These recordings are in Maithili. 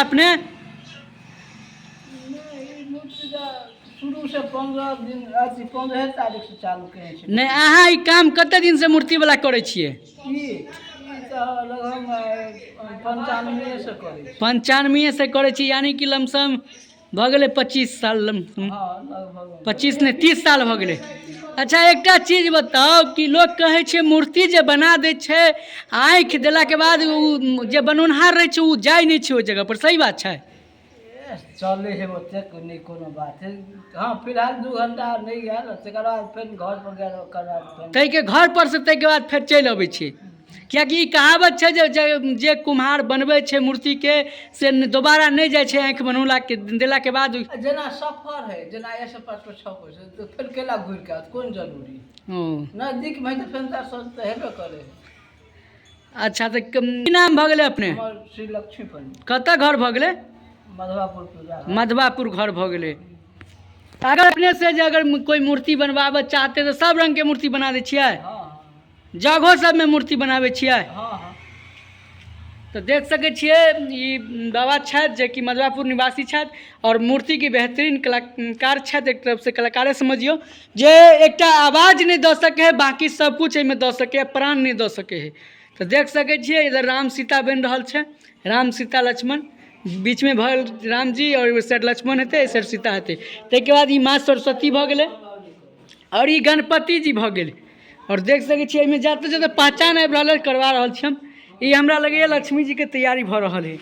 अपने शुरू से 15 दिन, अथी, 15 तारीख से चालू केने छै। नहि, अहाँ ई काम कते दिन से मूर्ति वाला करै छियै? ई ई तऽ लगभग 95 से करै छी। 95 से करै छी, यानी कि लमसम भऽ गेलै 25 साल लमसम। हँ, लगभग। 25 नहि, 30 साल भऽ गेलै। अच्छा, एकटा चीज बताउ कि लोक कहै छै मूर्ति जे बना दै छै, आँखि देलाके बाद ओ जे बनौनहार रहै छै ओ जाइ नहि छै ओहि जगह पर, सही बात छै? ए, चलै है, ओतेक नहि कोनो बात है। हँ, फिलहाल 2 घंटा नहि गेल, तकर बाद फेर घर पर गेल, ओकर बाद फेर ताहिके घर पर से ताहिके बाद फेर चलि अबै छै, किएकि ई कहावत छै जे कुम्हार बनबै छै मूर्तिके से दोबारा नहि जाइ छै आँखि बनौलाके देलाके बाद। जेना सफर है, जेना ऐसे पाँच पर छओ छै तऽ फेर केला घुरि कऽ आयत, कोन जरूरी? ओ। नजदीकमे है तऽ फेर तऽ तऽ हेबे करे। अच्छा, तऽ की नाम भऽ गेलै अपने? हमर श्री लक्ष्मी पंडित। कतऽ घर भऽ गेलै? मधुआपुर पूजा। मधवापुर घर भऽ गेलै। अगर अपने से जे अगर कोइ मूर्ति बनवाबऽ चाहते तऽ सब रंगके मूर्ति बना दै छियै? हँ। जगहो सबमे मूर्ति बनाबै छियै? हँ। तऽ देख सकै छियै, ई बाबा छथि जे कि मधुआपुर निवासी छथि आओर मूर्तिके बेहतरीन कलाकार छथि। एक तरफसँ कलाकारे समझियौ जे एकटा आवाज नहि दऽ सकै है, बाँकी सब कुछ एहिमे दऽ सकै है, प्राण नहि दऽ सकै है। तऽ देख सकै छियै, इधर राम सीता बनि रहल छै, राम सीता लक्ष्मण। बीचमे भऽ गेल रामजी आओर ओहि साइड लक्ष्मण हेतै, एहि साइड सीता हेतै। ताहिके बाद ई माँ सरस्वती भऽ गेलै आओर ई गणपति जी भऽ गेल। आओर देख सकै छियै, एहिमे जतऽ जतऽ पहचान आबि रहल है, करवा रहल छी हम। ई हमरा लगैए लक्ष्मी जीके तैयारी भऽ रहल है।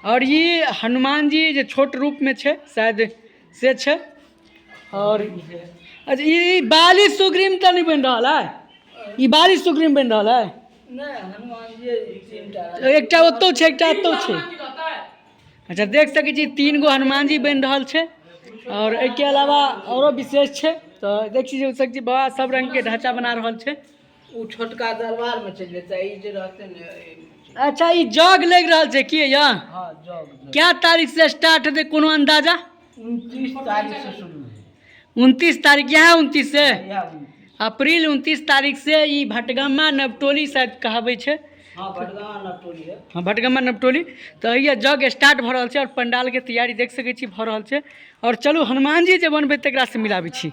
आओर ई हनुमान जी जे छोट रूपमे छै शायद से छै। आओर अच्छा, ई बाली सुग्रीम तऽ नहि बनि रहल है? ई बाली सुग्रीम बनि रहल है? नहि, हनुमान जी तीन टा। एकटा ओतौ छै, एकटा एतौ छै। अच्छा, देख सकै छी, तीन गो हनुमान जी बनि रहल छै। आओर एहिके अलावा औरो विशेष छै। तऽ देख सकै छी, बाबा सब रंगके ढाँचा बना रहल छै। ओ छोटका दरबारमे चलि जेतै, ई जे रहतै ने एहिमे। अच्छा, ई जग लागि रहल छै की यऽ? हँ, जग। क्या तारीख से स्टार्ट हेतै, कोनो अंदाजा? 29 तारीख से शुरू है। 29 तारीख, इएह 29 से? इएह 29। अप्रैल 29 तारीख से ई भटगामा नवटोली शायद कहाबै छै। हँ, भटगाँव नवटोली है। हँ, भटगामा नवटोली। तऽ हैया जग स्टार्ट भऽ रहल छै आओर पंडालके तैयारी देख सकै छी भऽ रहल छै। आओर चलू, हनुमान जी जे बनबै तकरासँ मिलाबै छी।